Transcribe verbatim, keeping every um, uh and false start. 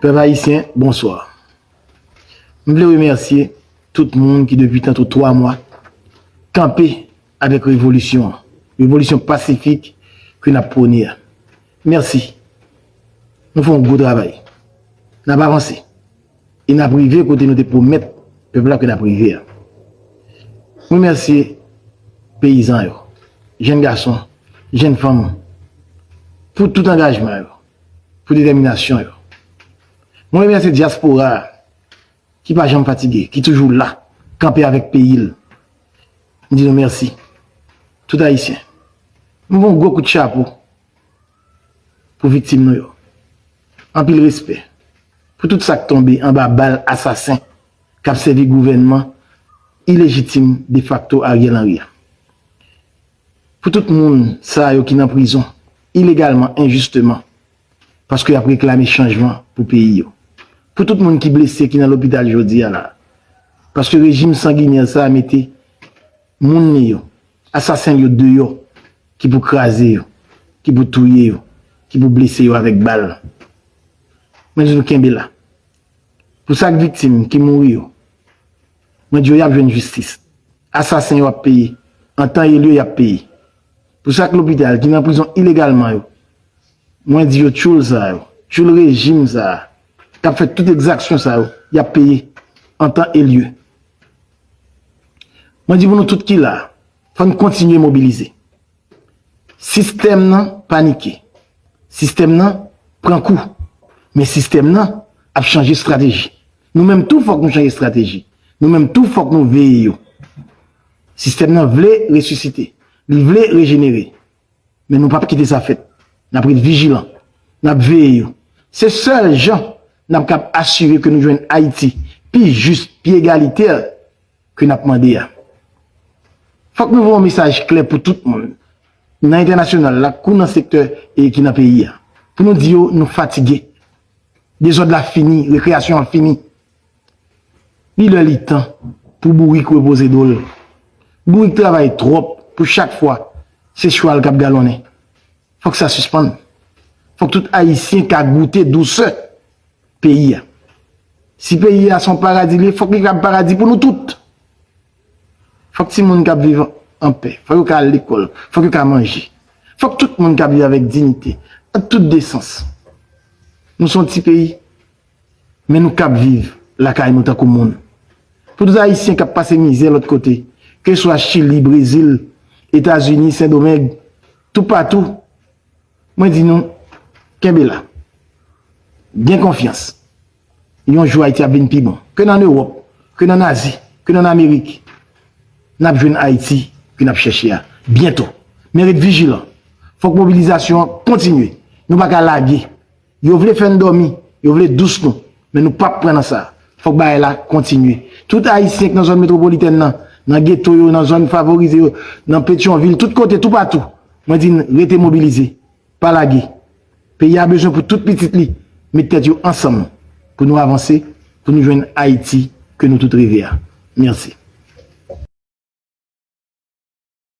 Pèp ayisyen, bonswa. M vle remèsye tout moun ki depi tantou twa mwa kanpe avèk revolisyon an, revolisyon pasifik ke n ap pwone a. Mèsi. Nou fè yon gwo travay. N ap avanse. E n ap rive kote nou te pwomèt pèp la ke n ap rive a. M remèsye peyizan yo, jèn gason, jèn fanm, pou tout angajman yo, pou detèminasyon yo. Mwen remèsye dyaspora a ki pa janm fatige, ki toujou la, kanpe avèk peyi l. M di nou mèsi. Tout Ayisyen. M voye yon gwo kout chapo pou viktim nou yo. Anpil respè pou tout sa k tonbe anba bal asasen k ap sèvi gouvènman ilejitim defakto Ariel Henry a. Pou tout moun sa yo ki nan prizon ilegalman, enjisteman, paske y ap reklame chanjman pou peyi yo. Pou tout moun ki blese, ki nan lopital jodi a la, paske rejim sanginè sa a mete moun li yo, asasen li yo deyò, ki pou kraze yo, ki pou touye yo, ki pou blese yo avèk bal. Mwen di nou kenbe la. Pou sa k viktim ki mouri yo, mwen di yo y ap jwenn jistis. Asasen yo ap peye. An tan e lye, y ap peye. Pou sa k lopital ki nan prizon ilegalman yo, mwen di yo tchoul sa yo, tchoul rejim sa a, k ap fè tout egzaksyon sa yo, y ap peye an tan e lye. Mwen di pou nou tout ki la, fò n kontinye mobilize. Sistèm nan panike. Sistèm nan pran kou. Men sistèm nan ap chanje estrateji. Nou menm tou fòk nou chanje estrateji. Nou menm tou fòk nou veye yo. Sistèm nan vle resisite. Li vle rejenere. Men nou p ap kite sa fèt. N ap ret vijilan. N ap veye yo. Se sèl jan n ap kab asire ke nou jwenn Ayiti pi jis, pi egalitè ke n ap mande a. Fòk nou voye yon mesaj klè pou tout moun, nan entènasyonal la, kou nan sektè e ki nan peyi a. Pou nou di yo, nou fatige. Dezòd la fini, rekreyasyon an fini. Li lè li tan pou bourik repoze do l. Bourik travay twòp pou chak fwa se chwal k ap galonnen. Fòk sa sispann. Fòk tout Ayisyen ka goute dousè peyi a. Si peyi a se yon paradi li ye, fòk li ka paradi pou nou tout. Fòk timoun k ap viv anpè, fòk yo ka al lekòl, fòk yo ka manje. Fòk tout moun ka viv avèk diyite, an tout desans. Nou se yon ti peyi, men nou kab viv lakay nou tankou moun. Pou tout Ayisyen k ap pase mizè lòt kote, keswa Chili, Brezil, Etazini, Sendomeng, toupatou, mwen di nou, kenbe la. Gen konfyans. Yon jou Ayiti ap vin pi bon. Ke n ann Ewòp, ke n ann Azi, ke n ann Amerik, n ap jwenn Ayiti ke n ap chèche a byento. Men ret vijilan. Fòk mobilizasyon an kontinye. Nou pa ka lage. Yo vle fè n dòmi, yo vle dous nou, men nou p ap pran nan sa. Fòk bagay la kontinye. Tout Ayisyen k nan zòn metwopolitèn nan, nan geto yo, nan zòn favorize yo, nan Petyonvil, tout kote, toupatou, mwen di n rete mobilize, pa lage. Peyi a bezwen pou tout pitit li met tèt yo ansanm pou nou avanse, pou nou jwenn Ayiti ke nou tout reve a. Mèsi.